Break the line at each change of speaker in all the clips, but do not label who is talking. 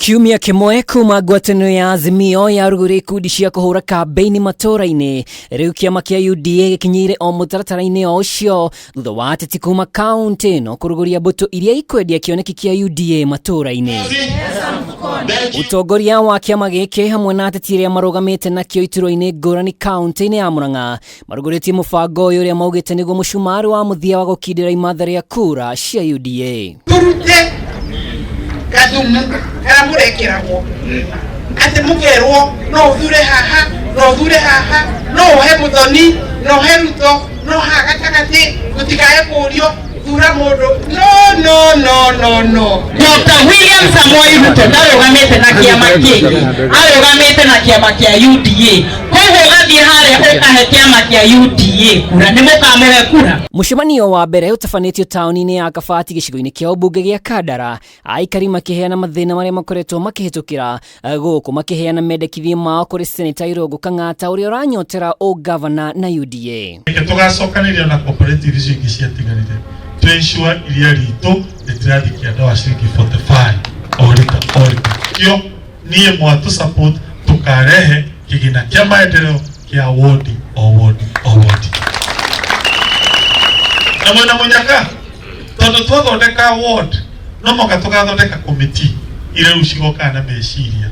Kiumia kĩmwe kuma ngwatanĩro ya Azimio yarugũria ikundi cia kũhũra kambĩini matũũra-inĩ, rĩu kĩama kĩa UDA gĩkinyĩire o mũtaratara-inĩ o ũcio thutha wa ateti kuma kaũntĩ ĩno kũrugũria mbũtũ iria ikwendia kĩoneki kĩa UDA matũũra-inĩ. Ũtongoria wa kĩama gĩkĩ hamwe na ateti arĩa marũgamĩte nakĩo iturwa-inĩ ngũrani kaũntĩ-inĩ ya Murang'a marugũrĩtie mũbango ũyũ ũrĩa maugĩte nĩguo mũcumarĩ wa mũthia wa gũkindĩra imatha rĩa kura cia UDA.
Tũrute gathumu karĩa mũrekĩragwo atĩ mũkerwo no ũthure haha, no ũthure haha, no ũhe Mũthoni, no ũhe Ruto, no haha gatagatĩ gũtikae kũrio thura mũndũ. No, no, no, no, no.
Dr. William Samoei Ruto ndarũgamĩte na kĩama kĩngĩ, arũgamĩte na kĩama kĩa UDA. Koguo ũgathiĩ harĩa ũkahe kĩama kĩa UDA kura, nĩ mũkamũhe kura.
Mũcemanio wa mbere ũtabanĩtio taũni-inĩ ya Kabati gĩcigo-inĩ kĩa ũmbunge gĩa Kandara, aikari makĩheana mathĩna marĩa makoretwo makĩhĩtũkĩra gũkũ makĩheana mendekithia mao kũrĩ Seneta Irũngũ Kang'ata ũrĩa ũranyotera ũngavana na UDA.
Reke tũgacokanĩria na cooperative icio ingĩ ciatigarire to ensure iria ritũ rĩtirathiĩ kĩanda wa ciringi 45 o rita o rita. Kĩo niĩ mwatũ support tũkarehe kĩgĩna kĩa maendeleo kĩa wodi o wodi o wodi. Na mwena mũnyaka tondũ twathondeka ward no mũhaka tũgathondeka committee iria rĩu cigokaga na meciria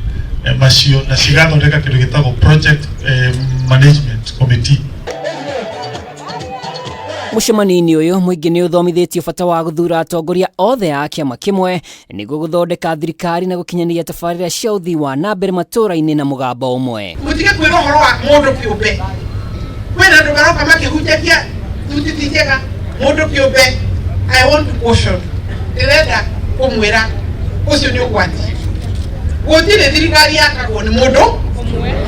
macio na cigathondeka kĩndũ gĩtagwo project management committee.
Mũcemanio-inĩ ũyũ mũingĩ nĩ ũthomithĩtio bata wa gũthura atongoria othe a kĩama kĩmwe nĩguo gũthondeka thirikari na gũkinyanĩria tabarĩra cia ũthii wa na mbere matũũra-inĩ na mũgambo ũmwe.
Mũtige kwĩra ũhoro wa mũndũ kĩũmbe. Kwĩna andũ maroka makĩhunjagia thuti ti njega, mũndũ kĩũmbe. I want to caution. Ndĩrenda kũmwĩra ũcio nĩ ũgwati. Gũtirĩ thirikari yakagwo nĩ mũndũ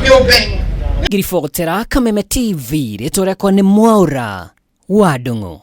kĩũmbe.
Ngiribotera Kameme TV, rĩtwa rĩakwa nĩ Mwaũra wa Ndung'u.